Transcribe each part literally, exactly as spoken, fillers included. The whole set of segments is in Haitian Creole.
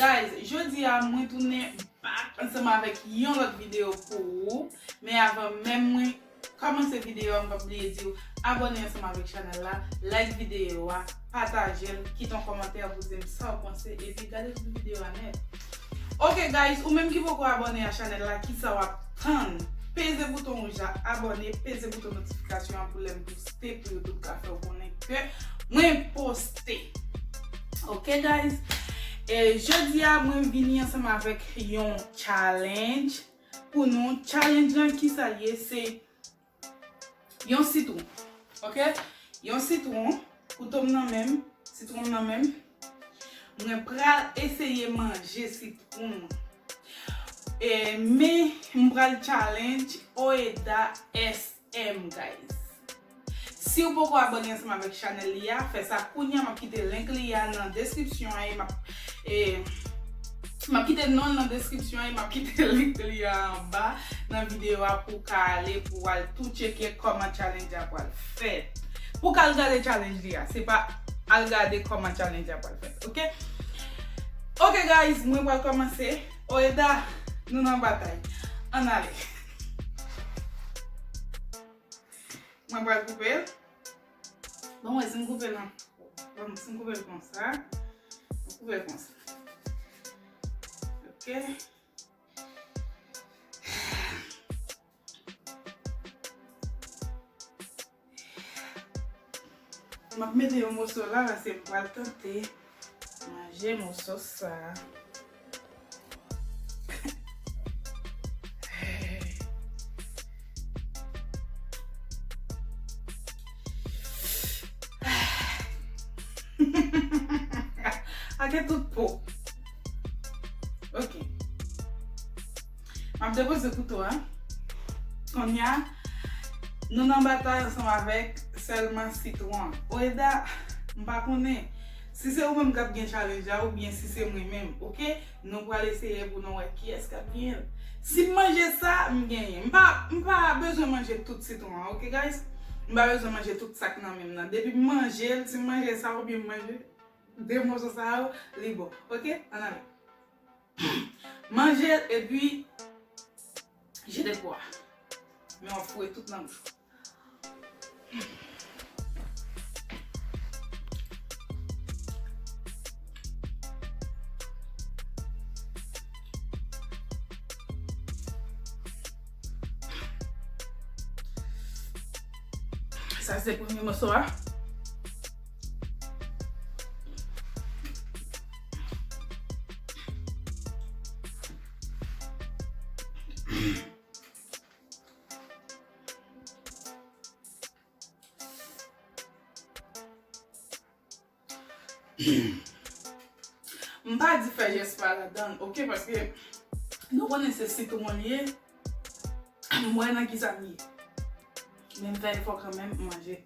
Guys, jodi a mwen tounen back ansanm avèk yon lòt videyo pou ou. Men avan menm mwen kòmanse videyo a, m p ap bliye di w abòne ansanm avèk chanèl la, like videyo a, pataje l, kite yon kòmantè pou di m sa w panse, epi gade tout videyo a nèt. Ok guys, ou menm ki poko abòne a chanèl la, kisa w ap tann? Peze bouton wouj la, abòne, peze bouton notifikasyon an pou lè m poste, pou YouTube ka fè w konnen ke mwen poste. Ok guys, e jodi a mwen vini ansanm avèk yon challenge pou nou. Challenge lan, kisa l ye? Se yon sitwon. Ok? Yon sitwon, kouto m nan men m, sitwon m nan men m. Mwen pral eseye manje sitwon an. E, men m pral challenge Oeda S M, guys. Si w poko abòne ansanm avèk chanèl li a, fè sa kounye a. M ap kite link li a nan deskripsyon an e m ap, e, m ap kite non l nan deskripsyon an e m ap kite link li a anba nan videyo a pou w ka ale, pou w al tou tcheke kòman challenge a pral fèt. Pou w ka al gade challenge li a, se pa al gade kòman challenge a pral fèt, ok? Ok guys, mwen pral kòmanse. Oeda, nou nan batay. Ann ale. Mwen pral koupe l. Bon, mwen si m koupe l an, bon, si m koupe l konsa, m koupe l konsa. Ok. M ap mete yon moso la, paske m pral tante manje moso sa. Ake tout po. Ok. M ap depoze kouto a. Kounye a, nou nan batay ansanm avèk sèlman sitwon an. Oeda, m pa konnen si se ou menm k ap gen challenge la oubyen si se mwen menm, ok? Nou pral eseye pou nou wè kiyès k ap genyen l. Si m manje sa, m genyen. M pa, m pa bezwen manje tout sitwon an, ok guys? M pa bezwen manje tout sa k nan men m nan. Depi m manje l, si m manje sa oubyen m manje de moso sa yo, li bon. Ok? Ann ale. Manje l epi jete po a. Men w ap foure tout nan bouch ou. Sa se premye moso a. M pa di fè jès pa ladan l, ok? Paske nou konnen se sitwon l ye, m wè nan kisa m ye. Men m fè efò kanmenm, m manje.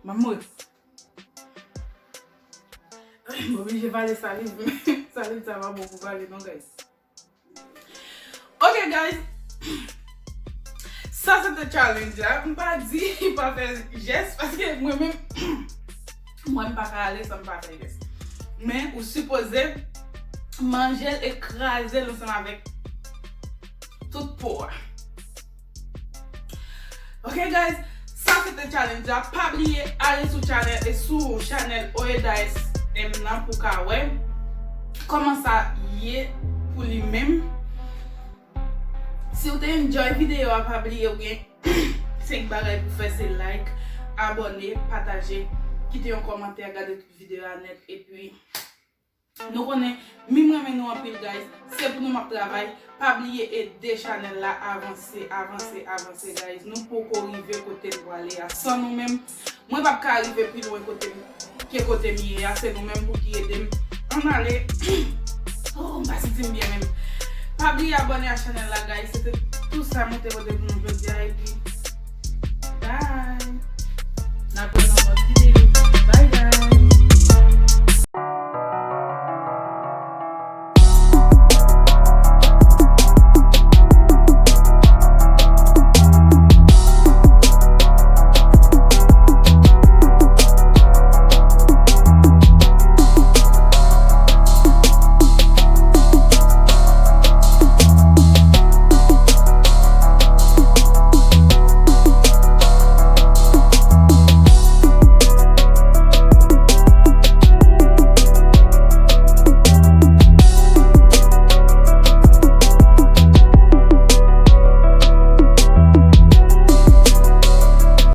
M ap mouri. M oblije vale saliv. Saliv sa pa bon pou vale non, guys. Ok, guys. Sa se te challenge la. M pa di pa fè jès, paske mwen menm, mwen m pa ka ale san m pa fè jès. Men ou sipoze manje l e kraze l ansanm avèk tout po a. Ok guys, sa se te challenge la. Pa bliye ale sou channel e sou channel Oeda S M nan pou ka wè kòman sa ye pou li menm. Si w te enjoy videyo a, pa bliye ou gen senk bagay pou fè, se like, abòne, pataje, kite yon kòmantè, gade tout videyo a nèt, epi Nou konnen, m renmen nou anpil, guys. Se pou nou m ap travay. Pa bliye ede chanèl la avanse, avanse, avanse, guys. Nou poko rive kote n prale a san nou menm. Mwen p ap ka rive pi lwen kote m, ke kote m ye a. Se nou menm pou ki ede m. Ann ale. Oh, m pa santi m byen menm. Pa bliye abòne a chanèl la, guys. Se te tou sa mwen te pote pou nou jodi a. Epi, bye. N ap wè nan lòt videyo.